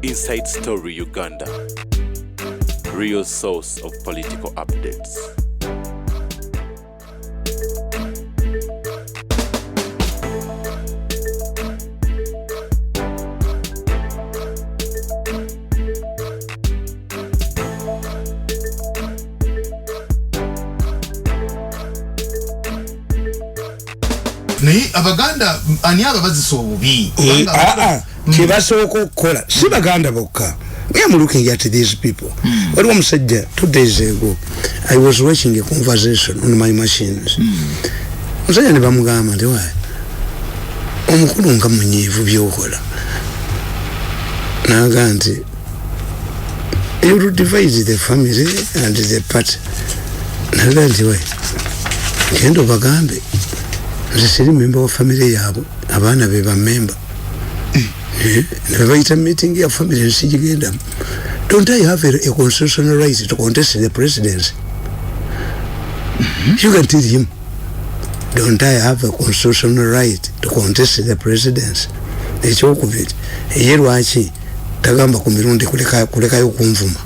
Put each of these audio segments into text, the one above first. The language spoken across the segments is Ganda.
Inside Story Uganda, real source of political updates. Naye Abaganda ani ababazisa obubi? Kyebasooka okukola si Baganda bokka. I'm looking at these people. Waliwo omusajja, 2 days ago I was watching a conversation on my machines. Omusajja ne bamugamba nti, "Wayi, omukulu nga munyiivu byokola." Naga nti, "You will divide the family and the party." Naga nti, "Wayi, genda obagambe nze siri memba wa family yaabwe, abaana be bamemba. Nebayita meeting ya family, nsigigendamu. Don't I have a constitutional right to contest the presidency?" You can tell him, "Don't I have a constitutional right to contest the presidency?" Ekyokubiri, eye lwaki tagamba ku mirundi kulekayo kunvuma?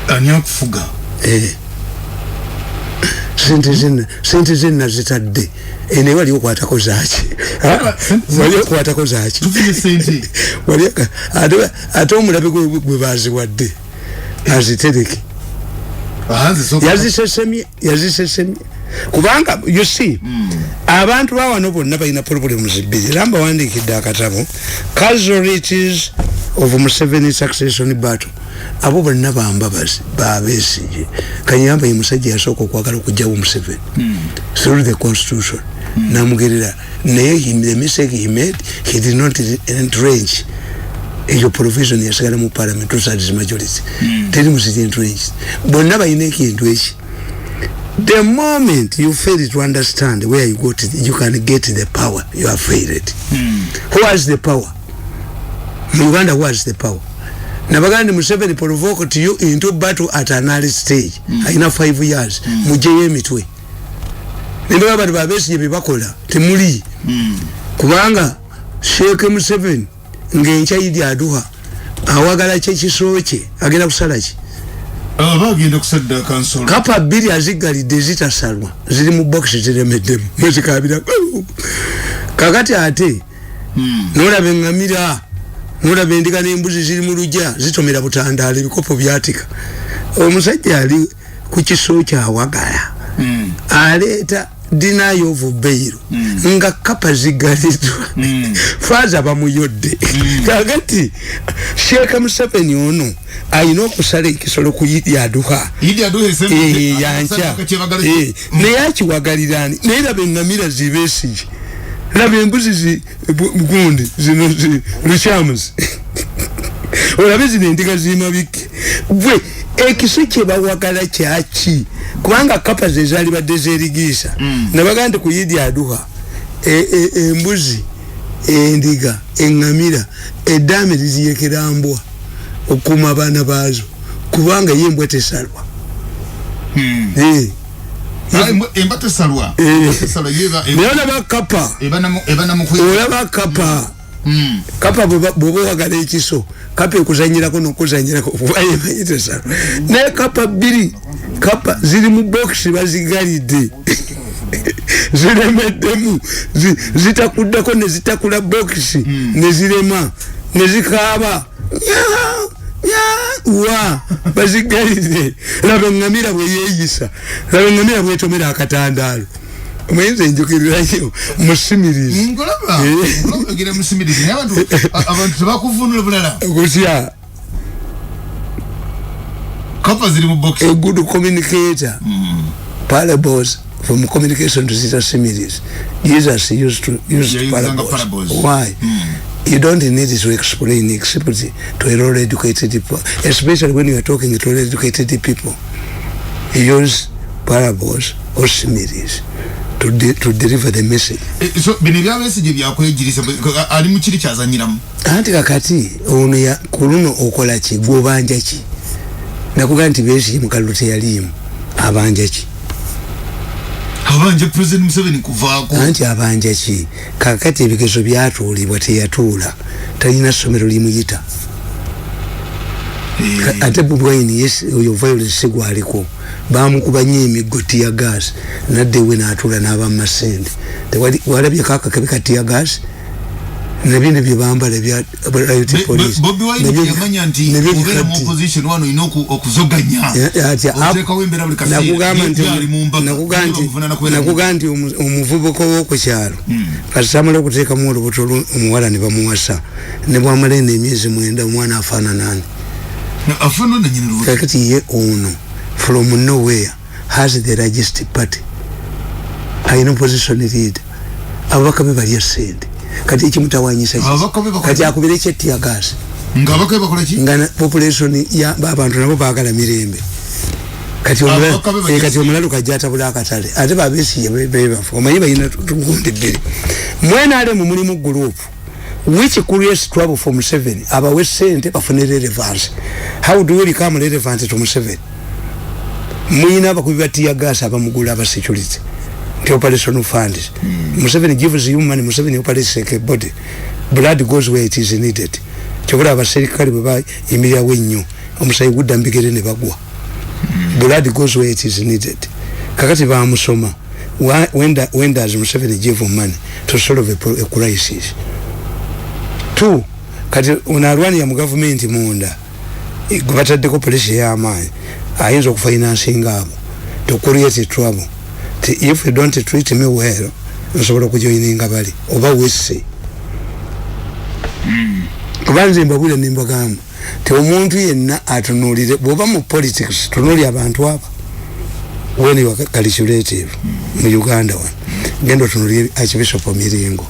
Ani akufuga? Eh. Sente zenna zitadde ene, wali okwatako zaki? Wali okwatako zaki? Tufunye sente. Ate omulabe gwe baziwadde azitereke. Ahanze so. Yazisesemye, yazisesemye, kubanga you see, abantu bawano bonna balina problems bbiri. Era mbawandiikidde akatabo, Casualties of Museveni Succession Battle. Abo bonna bambabazi babesige kanyamba ye musajja yasooka okwagala okugjawo Museveni through the constitution. Namugerera naye the mistake he made, he did not entrench eyo provision. Yasigala mu parliament, two thirds majority. Teri musiti entrench. Bonna balina ekintu eki, the moment you fail to understand where you got it, you can get the power, you have failed. Who has the power mu Uganda? Who has the power? Nabagandi Museveni provoked you into battle at an early stage. Alina 5 years. Mujeyo emitwe nembe abantu babesige byebakola temuli. Kubanga Sheikh Museveni ng'enkya Idi aduha awagala kyekiso kye, agenda kusala ki? Aba agenda kusaddaaka nsolo. Kapa bbiri aziggalidde zitasalwa, ziri mu bokisi, ziremeddemu mwezikabira. Kakati ate nolaba eŋŋamira, nolaba endiga n'embuzi ziri mu lujja, zitomera butandaala, ebikopo byatika. Omusajja ali ku kiso kyawagala aleeta denial of bail nga kapa zigaliddwa. Faaza bamuyodde. Kakati Sheikh Museveni ono ayina okusala ekisolo ku Idi aduha. Idi aduha. Yanca naye akiwagalirani? Naye laba eŋŋamira zibesige, laba embuzi gundi zino lukyamuzi, olabe zino endiga zimabike gwe. Ekiso kyebawagala kyaki? Kubanga kapa zezaali badde zerigiisa. Nabagaa nti ku Idi aduha embuzi, endiga, eŋŋamira eddaame liziyekera mbwa okukuuma abaana baazo, kubanga ye embwa tesalwa. Emba tesalwa. Naye olaba kapa, olaba kapa. Kapa bwoba owagala ekiso, kapa ekuzanyirako nokuzanyirako kuba yemanyi tesalwa. Naye kapa bbiri, kapa ziri mu bokisi, bazigalidde, ziremeddemu, zitakuddako nezitakula bokisi nezirema nezikaaba wa bazigalidde. Laba eŋŋamira bwe yeeyisa, laba eŋŋamira bwetomera akatandaalo. Omuyinza enjukirirayo musimirizi. Nkulaba ogera musimirizi, naye abantu tebakuvunula bulala. Kutya? Kapa ziri mu box. A good communicator, parables. From communication to zita similes. Jesus used to use parables. Parables. Why? You don't need to explain except to a well educated people, especially when you are talking to well educated people. You use parables or similes to deliver the message. So bino ebyabesige byakwegirisa, ali mu kiri kyazanyiramu. Anti kakati ono ku luno okola ki? Gwobanja ki? Nakugaa nti Besigye mu kalulu teyaliimu, abanja ki? Abanja President Museveni kuvaako. Anti abanja ki? Kakati ebigezo byatuulibwa, teyatuula, talina ssomero limuyita. Ate Bobi Wine, yes, oyo violence gwaliko, bamukuba nnyo emiggo, tear gas, nadde we n'atuula n'abamma ssente. Walabye kakakabi ka tear gas nabino bye bambala bya riot police. Bobi Wine yamanya nti obeera mu opposition wano olina okuzoganya, oteekawo embeera buli kaseera. Nakugamba nti omuvubuka ow'oku kyalo kasita amala okuteekamu olubuto, omuwala ne bamuwasa, ne bwamala eno emyezi 9, omwana afaananaani? Kakati ye ono from nowhere has the largest party, ayina opposition leader, ababaka be balya sente. Kati ekimutawanyisa, kati akubira ekye tear gas nga population abantu nabo bagala mirembe. Kati omulalu kajja atabula akatale, ate babesiye bebafu. Omanyi balina tugundi bbiri mwenalemu, mulimu group which creates trouble for Museveni, abawe sente bafune relevance. How do we become relevant to Museveni? Muyina abakubi ba tear gas abamugula, aba security, nti operation funds. Museveni gives you money, Museveni operates like a body, blood goes where it is needed. Kyobula abaserikale bwe bayimirirawo ennyo, omusayi gudda mbigere ne bagwa. Blood goes where it is needed. Kakati bamusoma, when does Museveni give money to solve a crisis? Two, kati ono alwanira mu gavumenti munda, gwe bataddeko polisi ey'amaanyi, ayinza okufinansinga abo to create trouble. If you don't treat me well, nsobola okujoininga bali oba wesse. Kuba nze mbabwira nembagamba ti omuntu yenna atunuulire, bwoba mu politics, tunuuli abantu aba. When you are calculative mu Uganda wano, genda otunulire Archbishop Miringo.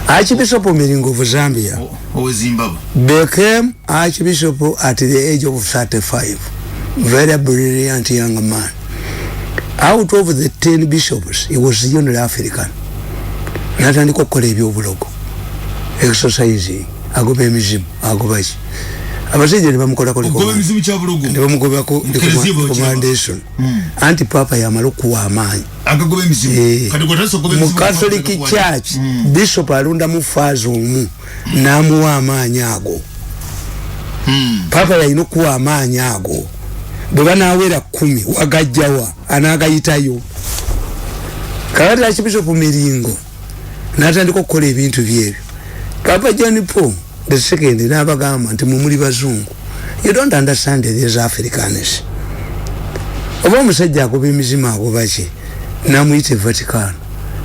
Archbishop Miringo of Zambia became archbishop at the age of 35. Very brilliant young man. Out of the 10 bishops, he was the only African. Natandika okukola ebyobulogo, exorcising, agoba emizimu, agoba ki, abasajja ne bamukolako, ne bamugobako recommendation. Anti papa yamala okuwa amaanyi mu Catholic Church. Bishop alondamu faaza omu n'amuwa amaanyi ago. Papa yalina okuwa amaanyi ago. Bwe banawera 10, wagajjawa anagayitayo? Kakati Archbishop Miringo natandika okukola ebintu byebyo. Papa John Paul the Second n'abagamba nti mumuli bazungu, you don't understand these Africans. Oba omusajja agoba emizimu, agoba ki, namuyita Vatican,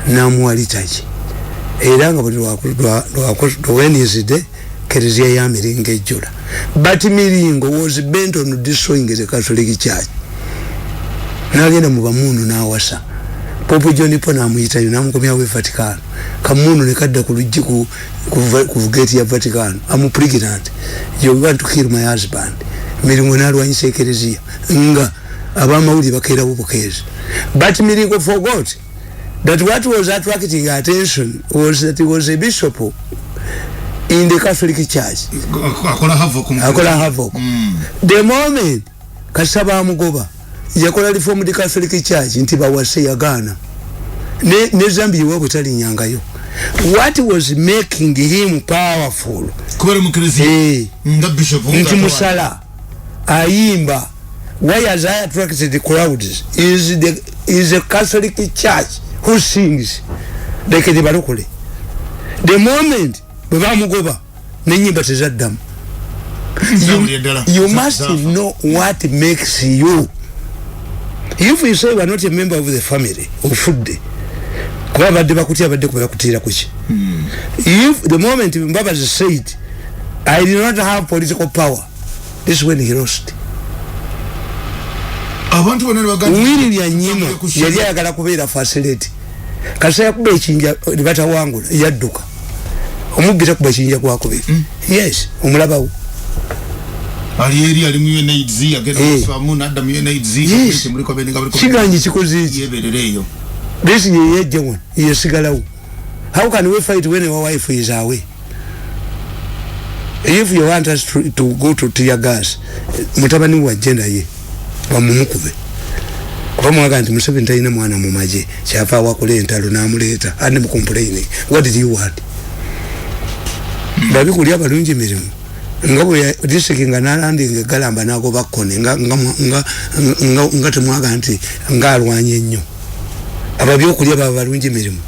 namuwa litaki, era nga buli Wednesday kereziya ya Miringo ejjula. But Miringo was bent on destroying the Catholic Church. Nagenda mu bamuunu nawasa. Pope John Paul namuyitayo, namukomyawo e Vatican. Kamunu nekadda ku luggi ku gate ya Vatican, "Am pregnant, you want to kill my husband." Miringo nalwanyisa ekereziya nga abamawulire bakeerawo bukeezi. But Miringo forgot that what was attracting attention was that he was a bishop in the Catholic Church. Akola havoc. The moment kasaba amugoba, yakola reformed Catholic Church nti bawase, yagaana. Ne Zambia wabwe talinyangayo. What was making him powerful? Nti musala ayimba. Why has I attracted the crowds is a Catholic Church who sings like the balokole. The moment bwe bamugoba, nenyimba tezaddamu. You must know what makes you. If you say you are not a member of the family, ofudde, kuba badde bakutya, badde kuba bakutiira kuki? If the moment Mbabazi said, "I did not have political power," this is when he lost. Abantu bonna. Willy Byanyima yali ayagala kubeera facility. Kasa yakuba ekinja nebatawangula, yadduka. Omubbi takuba kinja gwakubiri. Yes, omulabawo. Ali eri ali mu UNAIDS, agenda kuswamu nadda mu UNAIDS. Yes. Muliko benga buliko. Kiganyi kikoze eki? Yeberereyo. Besigye yejje wano, yesigalawo. How can we fight when our wife is away? If you want us to go to tear gas, mutabani wajje naye bamumukube, kuba mwaga nti Museveni talina mwana mu magye, kyava awakola entalo n'amuleeta andi mucomplain. What did you want? Babi kulya abalungi mirimu. Nga bwe disiki nga nalandinga egalamba n'agoba Kony, nga temwaga nti ng'alwanye ennyo. Ababyokulya baba balungi mirimu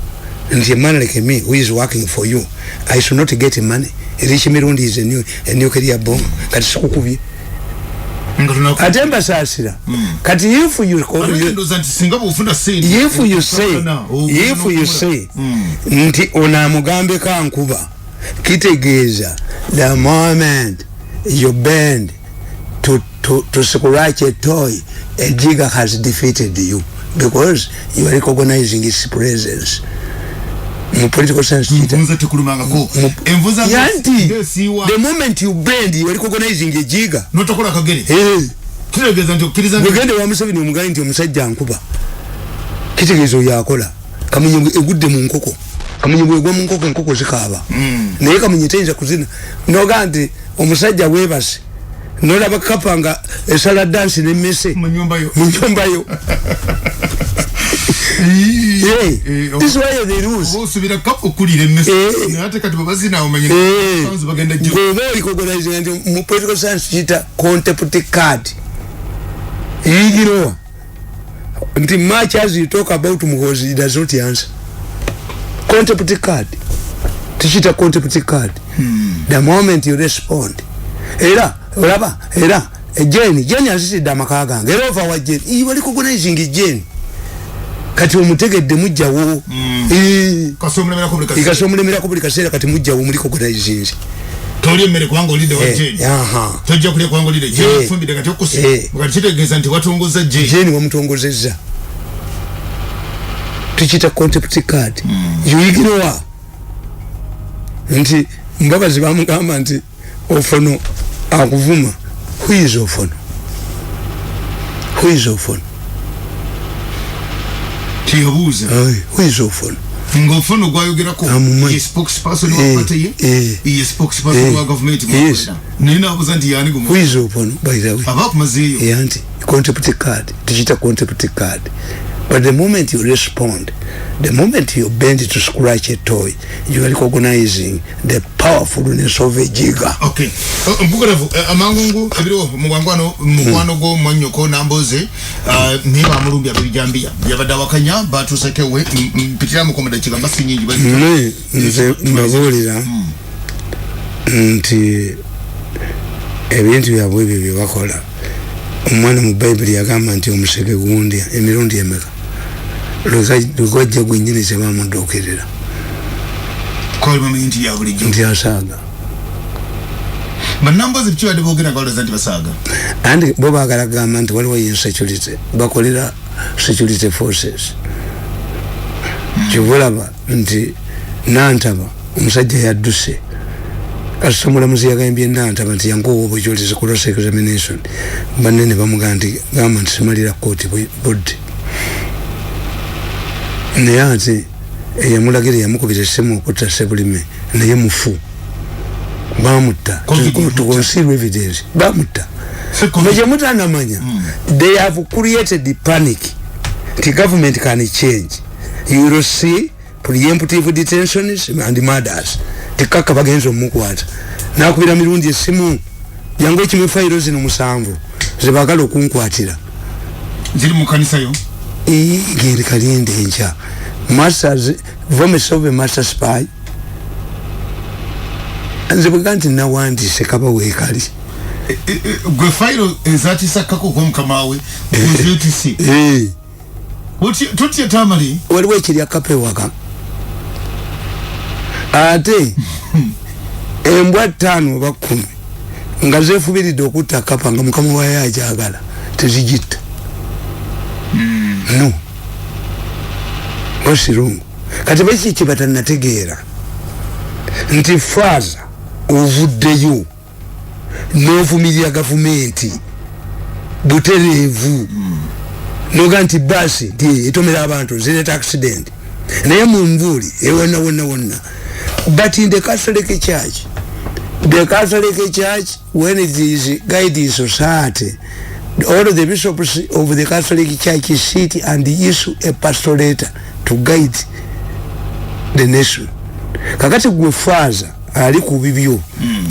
nti a man like me who is working for you, I should not get money. Rich Mirundi is a nuclear bomb. Kati sikukubye ate mbasaasira. Kati if you Singa if you say, if you say nti ono amugambeko ankuba, kitegeeza the moment you bend to scratch a toy, a jigger has defeated you, because you are recognizing its presence. Mu political science kita Nvunza tekulumangako envunza. Yanti the moment you bend, you are recognizing a jigger. Notokola kagere. Eh. Kitegeeza nti okkiriza nti Bwegende wa Museveni omugayi nti omusajja nkuba, kitegeeza oyo akola. Kamunye egudde mu nkoko, kamunye bwegwa mu nkoko, enkoko zikaaba. Naye kamunye teyinza kuzina. Noga nti omusajja weebase, nolaba kapa nga esala dansi nemmese mu nyumba yo. Mu nyumba yo. This is why they lose. Oba osubira kapa okulira emmese. Naye ate kati bwebazina omanye sounds bagenda jjo. Bw'oba orecognize nti mu political science kiyita contempt card, ignore nti much as you talk about Muhozi, he does not answer. Contempt card, tikiyita contempt card. The moment you respond, era olaba era Jeni azitidde amaka gange, era ova wa Jeni, you are recognizing Jeni. Kati omutegedde, mujjawo. Kasomulemerako buli kaseera. Ikasomulemerako buli kaseera. Kati mujjawo, muli recognizing. Tolya emmere kubanga olidde wa Jeni. Tojja kulya kubanga olidde Jeni. Ofumbidde kati okuse. Kati kitegeeza nti watongoza Jeni. Jeni wamutongozezza, tukiyita contempt card. You ignore nti Mbabazi bamugamba nti Ofono akuvuma. Who is Ofono? Who is Ofono? Teyabuuza. Who is Ofono? Ng'Ofono gwayogerako Amumanyi. ye spokesperson wa party ye. Ye spokesperson wa government. Naye naabuuza nti yani gumu. Who is Ofono, by the way? Aba akumazeeyo. Anti contempt card, tukiyita contempt card. But the moment you respond, the moment you bend to scratch a toy, you are recognizing the powerfulness of a jigger. Okay. Mpukurevu amangungu ebiriwo mu bwangwano, mukwano gwo mwannyoko Namboze, naye bamulumbye ab'ebijambiya, yabadde awakanya batuusekewe mpitiramuko mu dakiika nga si nyingi Ne nze mbabuulira nti ebintu byabwe ebyo bye bakola, omwana mu Bayibuli yagamba nti omusege gundya emirundi emeka, lwegwajja gwennyini tebamudduukirira. Kwali bamanyi nti ya bulijjo. Nti asaaga. Bannamboze biki badde boogera nga balowooza nti basaaga? Anti bo baagala kugamba nti waliwo insecurity, bakolera security forces. Kyova olaba nti Nantaba omusajja yadduse. Kasita omulamuzi yagambye Nantaba nti yankuwa obujulizi cross examination, banne ne bamugamba nti gamba nti simalira kooti budde. Naye ate eyamulagira, yamukubira essimu okutta Sebulime, naye mufu, bamutta. Covid. To conceal evidence, bamutta. Se Mwe mutanamanya, they have created panic nti government can change. You will see preemptive detentions and murders. Tekaka bagenza omukwata, nakubira Mirundi essimu, jangu ekimwe fayiro zino 7 zebagala okunkwatira. Ziri mu kanisa yo. Genda kalinde enkya. Masters vomits of a master spy. Nze bwega nti nawandiise kaba weekali. Gwe fayiro ezatisakako okwomukama we ozetisi. Tutya Tamale. Waliwo ekirya kapa ewaka, ate embwa 5 oba 10 nga zeefubiridde okutta kapa nga mukama waayo agyagala, tezigitta. No wasirungu. Kati baki kye batannategeera nti faaza ovuddeyo n'ovumirira gavumenti butereevu, noga nti baasi nti etomera abantu, zireeta accident, naye mu nvuuli ewonna wonna wonna. But in the Catholic Church, the Catholic Church, when it is guiding society, all of the bishops of the Catholic Church sit and issue a pastorate to guide the nation. Kakati gwe faaza Ali ku bibyo.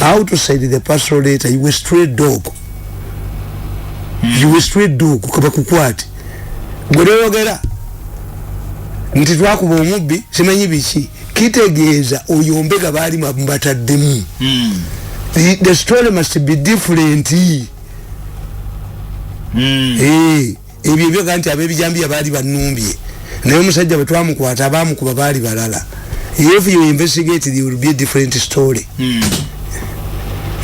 Outside the pastoral letter, you were straight dog. You were straight dog kaba kukwate. Gwe nti twakuba omubbi simanyi biki, kitegeeza oyo mbega baali mbataddemu. The story must be different. Ebyo ebyoga nti ab'ebijambiya baali bannumbye, naye omusajja bwe twamukwata abamukuba baali balala. If you investigate, there will be a different story.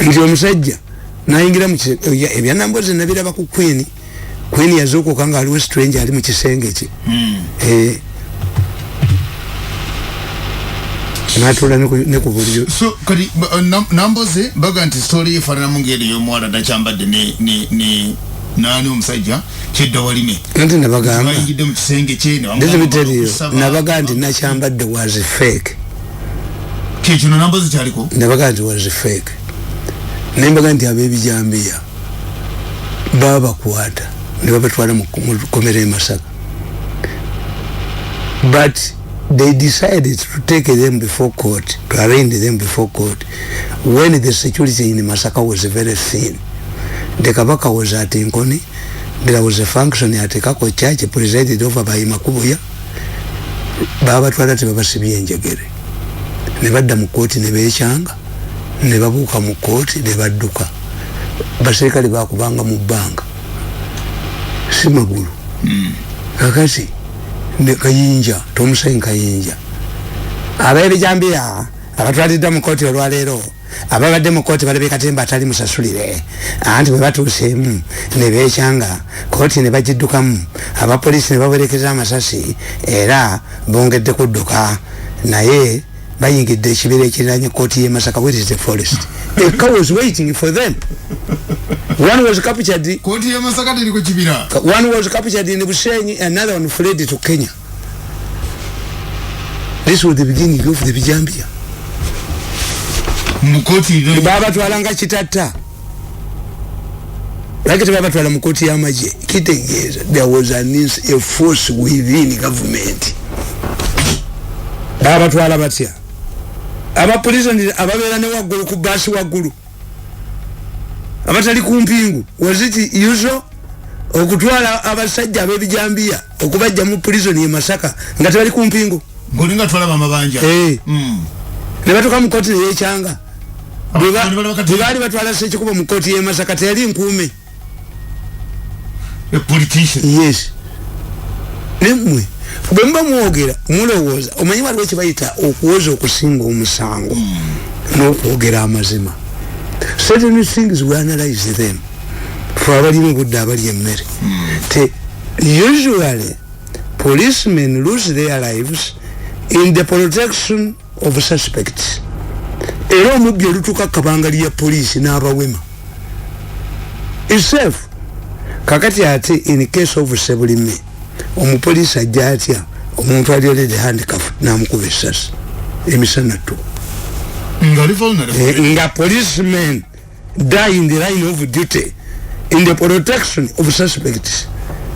Nti omusajja nayingira mu ebyanambozi nabiraba ku Queen. Queen yazuukuka nga aliwo stranger ali mu kisenge kye. Natula ne ku buliri. So kati Namboze baga nti story efaananamu ngeri y'omuwala Nakyambadde ne nani omusajja Kyedda Walime. Nti nabagamba bayingidde mu kisenge kye ne Let me tell you, nabaga nti Nakyambadde was fake. Kino Namboze kyaliko. Nabaga nti was fake. Nembaga nti ab'ebijambiya babakwata ne babatwala mu kkomera e Masaka, but they decided to take them before court, to arraign them before court when the security in Masaka was very thin. The Kabaka was at Nkoni. There was a function at Kako Church presided over by Makubuya. Babatwala tebabasibye enjegere, ne badda mu kooti ne beekyanga, ne babuuka mu kooti ne badduka. Baserikale bakubanga mu bbanga, si magulu. Kakati ne Kayinja, Tomusayi Kayinja, ab'ebijambiya abatwaliddwa mu kooti olwaleero ababadde mu kooti balabye katemba atali musasulire, anti bwe batuuseemu ne beekyanga kooti ne bagiddukamu, abapoliisi ne bawerekeza amasasi era bongedde kudduka, naye bayingidde ekibira ekiriraanye kooti y'e Masaka. Where is the forest? The car was waiting for them. One was captured. Kooti y'e Masaka teri ku kibira. One was captured in Busenyi, another one fled to Kenya. This was the beginning of the bijambiya. Mu kooti babatwala nga kitatta, lwaki tebabatwala mu kooti y'amagye? Kitegeeza there was a force within government. Babatwala batya abaprison ababeera ne waggulu ku baasi waggulu abatali ku mpingu? Was it usual okutwala abasajja ab'ebijambiya okubajja mu prison ye Masaka nga tebali ku mpingu? Ng'olinga twalaba amabanja. Ne batuuka mu kooti neyekyanga. Bwe baali batwala Sekikubo mu kooti y'e Masaka, teyali nkuume. A politician. Yes, nemmwe bwe muba mwogera mulowooza, omanyi waliwo kyebayita okuwoza okusinga omusango n'okwogera amazima. Certain things, we analyze them. Fe abalina obudde abali emmere te, usually policemen lose their lives in the protection of suspects. Era omubbi olutuuka kabangali ya poliisi n'abawema itself. Kakati ate in case of Sebulime, omupoliisi ajja atya omuntu ali already handcuff n'amukuba essasi emisana tu? Nga vulnerable. Nga policemen die in the line of duty in the protection of suspects.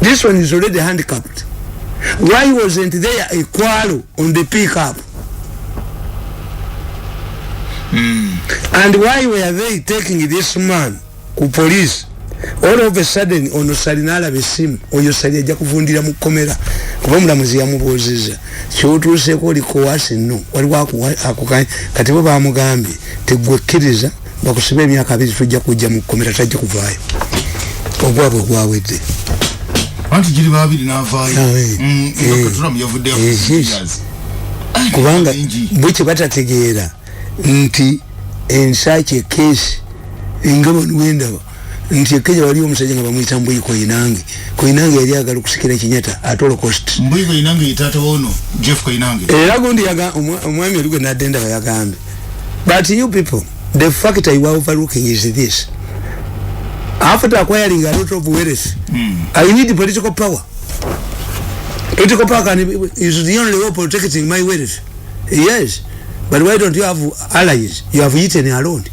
This one is already handicapped. Why wasn't there a quarrel on the pickup? And why were they taking this man ku police? All of a sudden ono Sali n'alaba essimu, oyo Sali ajja kuvundira mu kkomera kuba omulamuzi yamubuuzizza kyotuuseeko oli kowasi nno waliwo akuka. Kati bo bamugambye tegwekkiriza bakusiba emyaka 20, tujja kujja mu kkomera, tajja kuvaayo, ogwabwe gwawedde. Anti giri babiri n'avaayo. Eh. Trump yavuddeyo. Yes. Kubanga bwe kye batategeera nti ensaaki ekeesi nga bano wendaba nti ekenya waliwo omusajja nga bamuyita Mbuyi Koinange. Koinange yali agala okusikira Kenyatta at all cost. Mbuyi Koinange ye taata wono Jeff Koinange. Era gundi omwami oli gwe nadde ndaba yagambye, but you people, the fact you are overlooking is this: after acquiring a lot of wealth, I need political power. Political power is the only way of protecting my wealth. Yes, but why don't you have allies? You have eaten alone.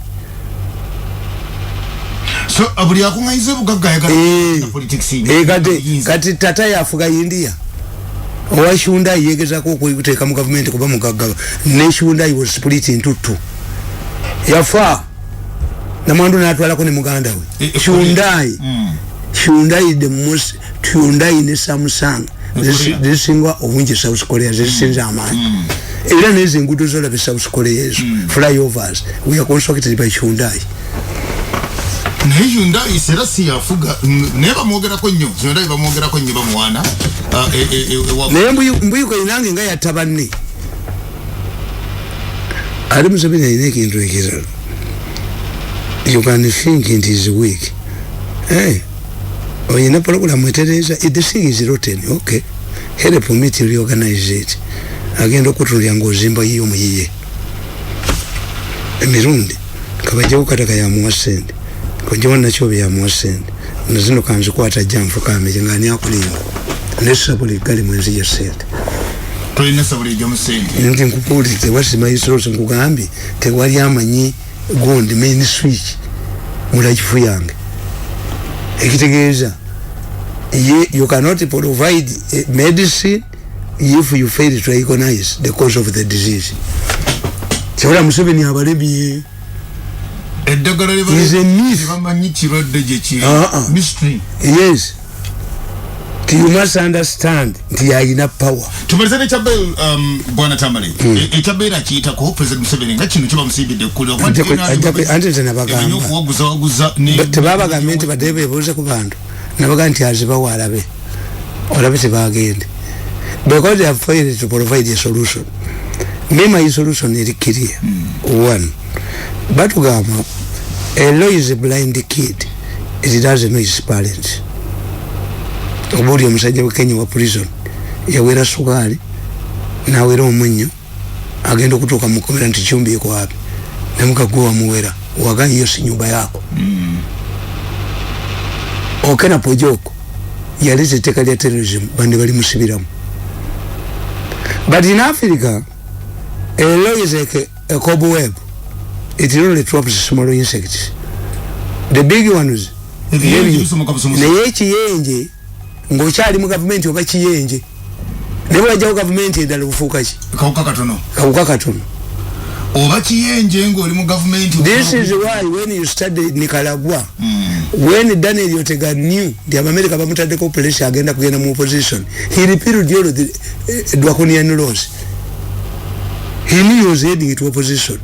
So buli akuŋŋanyiza obugagga ayagala politics. Kati tata yafuga India, owa Hyundai yegezako okuteeka mu gavumenti kuba mugagga, ne Hyundai was split into two. Yafa namwandu n'atwalako ne muganda we. Hyundai. Hyundai, the most, Hyundai ne Samsung zisinga obungi South Korea, zisinza amaanyi. Era nezi enguudo zolaba South Korea ezo, flyovers, we are constructed by Hyundai. Naye Hyundai era si yafuga, naye bamwogerako nnyo. Hyundai bamwogerako nnyo, bamuwaana. Naye Mbuyuko inange nga yatta banne. Ate Museveni alina ekintu ekirala. You can think it is weak. Hey, oyina program etereeza, the thing is rotten, okay, help me to reorganize it. Agenda okutulya ng'ozimba yiyo muyiye emirundi. Kabajjawo Kataka yamuwa sente, kojjawo Nakyobe yamuwa sente, nazino kanzikwata ajja nfukamire nga ani akulimba nesabula eggali mwenzi ya sente. Tolina sabula ejjamu sente. Nti nkubuulidde wasimayisoose, nkugambye tewali amanyi gundi main switch mu life yange. Ekitegeeza ye, you cannot provide medicine if you fail to recognize the cause of the disease. Kyabula Museveni abalebye. Eddagala. Is a myth. Bamanyi kirwadde gye kiri. Ah, ah. Mystery. Yes, you must understand nti yayina power. Tumalize nekya bail, bwana Tamale. Ekya bail akiyitako President Museveni nga kino kibamusimbidde ekkulu. Anti nze nabagamba. Okuwaguzawaguza. Tebabagambye nti badde bebuuze ku bantu, nabaga nti azibawo alabe, olabe tebagende, because they have failed to provide a solution. Me, my solution eri clear. One, batugamba a law is a blind kid, it doesn't know its parents. Oba oli omusajja we Kenya wa prison yawera sukaali nawera omunnyo, agenda okutuuka mukomera nti chumvi kwapi, namugagwe wamuwera waga hiyo si nyumba yako. Okena Pojoko yaleta etteeka lya terrorism, bandi bali musibiramu. But in Africa a law is like a cobweb, it only traps small insects, the big ones. Ebiyenje bisomoka busomosi. Naye ekiyenje ng'okyali mu gavumenti oba kiyenje, naye bwajjawo gavumenti endala obufuuka ki? Kawuka katono. Kawuka katono. Oba kiyenje ng'oli mu gavumenti. This is why when you study Nicaragua, when Daniel Ortega knew the America bamutaddeko pressure agenda kugenda mu opposition, he repealed all the draconian laws. He knew he was heading to opposition.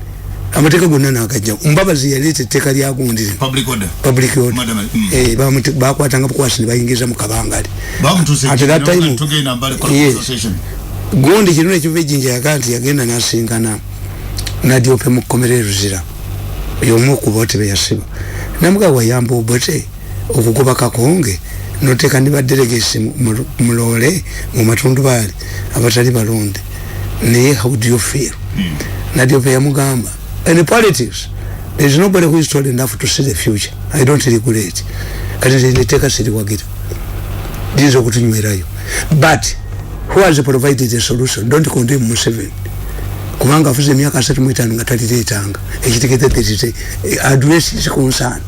Amateeka gonna n'agajja. Mbabazi yaleeta etteeka lya gundi. Public order. Public order. Madam, Eh, bakwatanga bukwasi ne bayingiza mu kabangali. Bamutuuse. At that time, tugenda Mbale yes. Association. Gundi kino ekiva ejjinja yagaa nti yagenda n'asinkana Nadiope mu kkomera e Luzira, y'omu ku Obote be yasiba. Namuga wayamba Obote okugoba Kakonge noteeka ne ba delegates muloole mu matundubaali abatali balonde, naye how do you feel? Nadiope yamugamba, in politics there is nobody who is tall enough to see the future. I don't regret. Kati nze etteeka siriwagira, liyinza okutunywerayo, but who has provided a solution? Don't condemn Museveni, kubanga afuze emyaka 35 nga talireetanga ekitegeeza tete address his concern.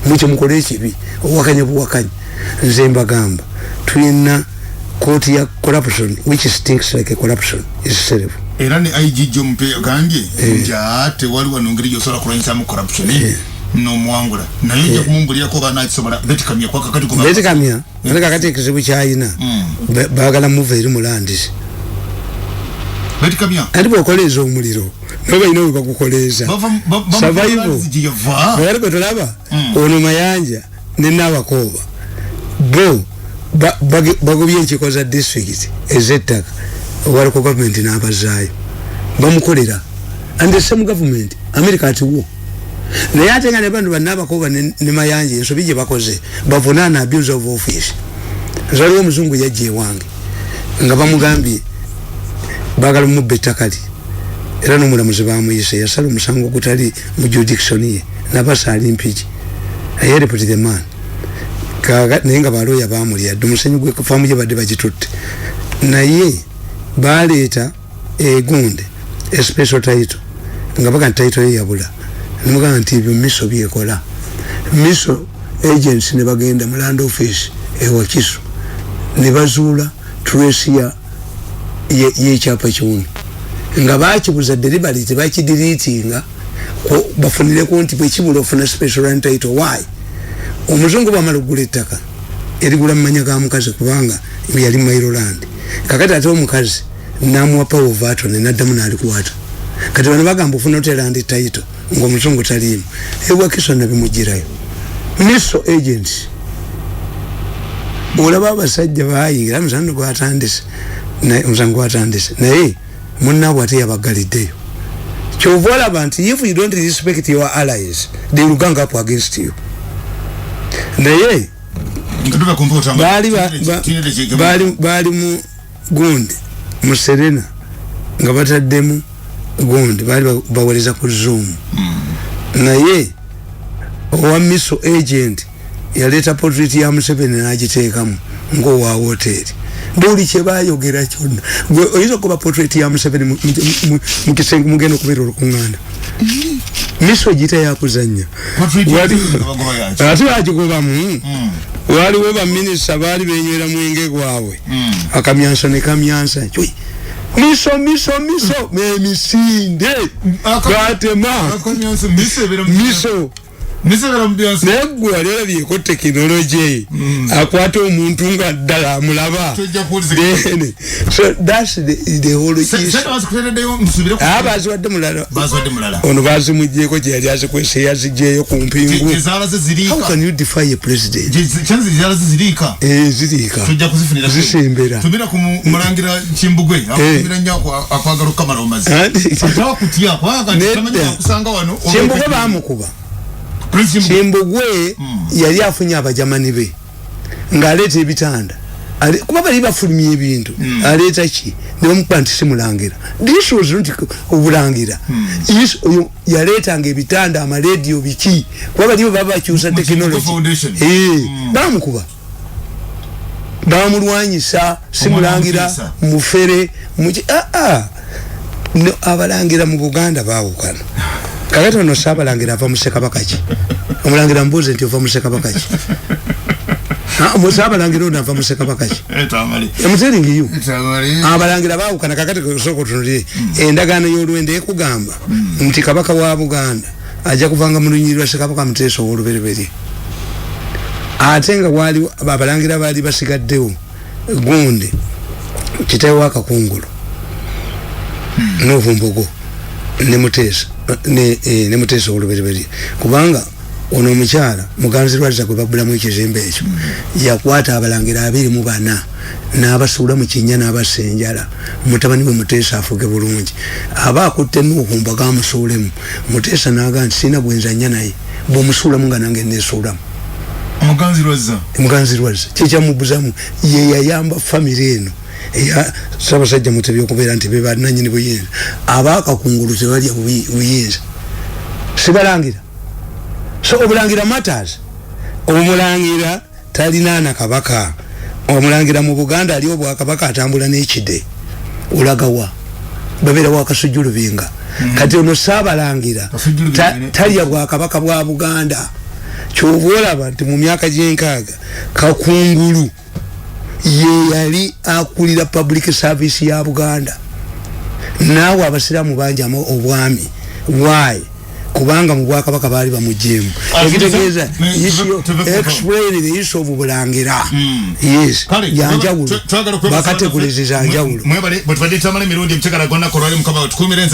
Mukye mukole ekibi owakanya buwakanyi. Nze mbagamba tulina kooti ya corruption which stinks like a corruption itself. Era ne IGG omupya agambye nti tewali wano ngeri gyosobola kulwanyisamu corruption n'omuwangula, naye ojja kumumbulirako oba nakisobola. Beti Kamya kwakakati. Beti Kamya ate kakati ekizibu kyayina, baagala muva eri mulandisi. Beti Kamya. Ati bwokoleeza omuliro naye balina we bagukoleeza. Survival. Gyeyava. Naye gwe tolaba ono Mayanja ne Nabakooba bo bagobye enkiiko za district ez'ettaka, owaliko gavumenti n'abazaayo bamukolera, and the same government America atiwo. Naye ate nga ne bano bannabakooba ne Mayanja ensobi gye bakoze bavunaana abuse of office. Nze waliwo omuzungu yajja ewange nga bamugambye baagala mubba ettaka lye, era n'omulamuzi bamuyise yasala omusango gutali mu jurisdiction ye nabasaali Mpigi. I helped the man. Naye nga balooya bamulya dde omusenyu gwe faamu gye badde bagitutte, naye baleeta egunde a special title nga baga nti title ye yabula. Nemugamba nti ebyo miso byekola miso agency, ne bagenda mu land office ewakiso ne bazuula trace ya yekyapa kyona nga bakibuza deliberately, bakideletinga. Bafunireko nti bwekibula ofuna special land title. Why? Omuzungu bwamala okugula ettaka, erigula mu manya ga mukazi, kubanga yali mailo land. Kakati ate omukazi namuwa power of attorney, naddamu n'alikwata. Kati bano bagamba ofuna otya land title ng'omuzungu taliimu? Ewakiso nabimugirayo miso agents. Olaba abasajja bayingira omusango gwatandise, omusango gwatandise, naye munaabwe ate yabagaliddeyo. Kyova olaba nti if you don't respect your allies, they will gang up against you. Naye baali mu gundi mu Serena nga bataddemu gundi, baali bawereza ku Zoom. Naye owa miso agent yaleeta portrait ya Museveni n'agiteekamu ng'owa hoteri. Buli kyebayogera kyonna, gwe oyinza okuba portrait ya Museveni mu kisenge mugenda okubeera olukuŋŋaana? Miso gita yakuzanya, ate bagigobamu. Waliwo baminisita baali benywera mwenge gwabwe, akamyanso ne kamyansa. Miso, miso, miso emisinde batema miso. Naye gwe wali olabyeko tekinologi akwata omuntu nga ddala amulaba? So that's the whole issue. Baziwadde mulala, ono bazimugyeko gye yali azikwese, yazigyeyo ku mpingu. How can you defy a president? Ziriika, zisembera. Mulangira Kimbugwe akumira nnyo, akwagala okukamala omazi. Kimbugwe bamukuba. Kimbugwe yali afunye abajamani be ng'aleeta ebitanda, kuba bali bafulumya ebintu. Aleeta ki? Nebamukuba nti simulangira. This was not obulangira. Oyo yaleetanga ebitanda, amalediyo, biki, kuba bali baba bakyusa tekinologi. Bamukuba, bamulwanyisa, simulangira mufere. Aa, abalangira mu Buganda bawukana. Kakati ono saabalangira ava musekabaka ki? Omulangira mbuuze nti ova musekabaka ki? Saabalangira ono ava musekabaka ki? I'm telling you, abalangira bawukana. Kakati osooka otunulire endagaano y'olwenda ekugamba nti kabaka wa Buganda ajja kuvanga mu lunyiri lwa Ssekabaka Muteesa ow'olubereberye, ate nga wali abalangira baali basigaddewo gundi kitawe wakakungulu novumbogo ne Muteesa ne Muteesa owolubereberye, kubanga ono omukyala Muganzi Lwaliza gwe bagulamu ekizimbe ekyo yakwata abalangira 24 n'abasuula mu kinnya n'abassa enjala, mutabani we Muteesa afuge bulungi. Aba akutte Nuhumba gamusuulemu, Muteesa n'agaa nti sirina bwenzanya naye, bw'omusuulamu nga nange nesuulamu. Muganzi Lwazza kyekyamubuzamu, ye yayamba famire eno eya Ssaabasajja Mutebi okubeera nti bebananyini buyinza. Abakakungulu tebalya buyinza, sibalangira. So obulangira matters. Omulangira talinaana kabaka. Omulangira mu Buganda ali obwakabaka atambula n'ekide olagawa babeera wakasujju lubinga. Kati ono saabalangira talya bwakabaka bwa Buganda. Kyova olaba nti mu myaka gy'enkaaga Kakungulu ye yali akulira public service ya Buganda. Naawe abasiraamu banjamu obwami. Why? Kubanga mu bwakabaka baali bamugyemu. Ekitegeeza, explain the issue of bulangira. Yes, yanjawulo, bakategulezi zanjawulo. Mwebale bwe tubadde tamala emirundi emutegala gwonna kolwali. Mukama tukuumire.